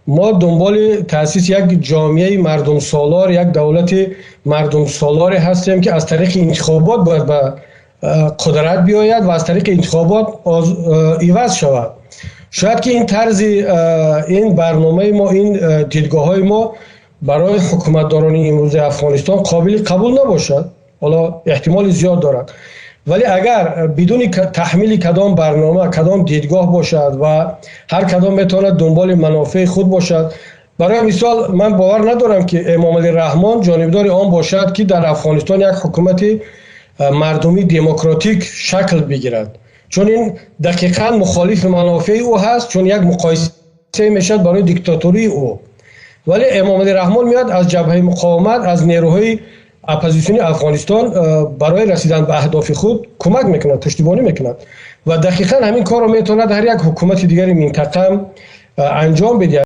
Мо дунболи таъсиси як ҷомеаи мардумсолор, як давлати мардумсолоре ҳастем, ки аз тариқи интихобот бояд ба қудрат биёяд ва аз тариқи интихобот иваз шавад. Шояд ки ин тарзи, ин барномаи мо, ин дидгоҳҳои мо барои ҳукуматдорони имрӯзи Афғонистон қобили қабул набошад. Ҳоло эҳтимоли зиёд дорад. Вале агар бидуни таҳмили кадом барнома, кадом дидгоҳ бошад ва ҳар кадом метавонад дунболи манофеи худ бошад. Барои мисол, ман бовар надорам, ки Эмомалӣ Раҳмон ҷонибдори он бошад, ки дар Афғонистон як ҳукумати мардумии демократик шакл бигирад. Чун ин дақиқан мухолифи манофеи ӯ ҳаст, чун як муқоиса мешавад барои диктатории ӯ. Вале Эмомалӣ Раҳмон меояд, аз Ҷабҳаи Муқовимат, аз нерӯҳои оппозитсиони Афғонистон барои расидан ба аҳдофи худ кӯмак мекунад, пуштибонӣ мекунад. Ва дақиқан ҳамин корро метавонад ҳар як ҳукумати дигари минтақа анҷом бидиҳад.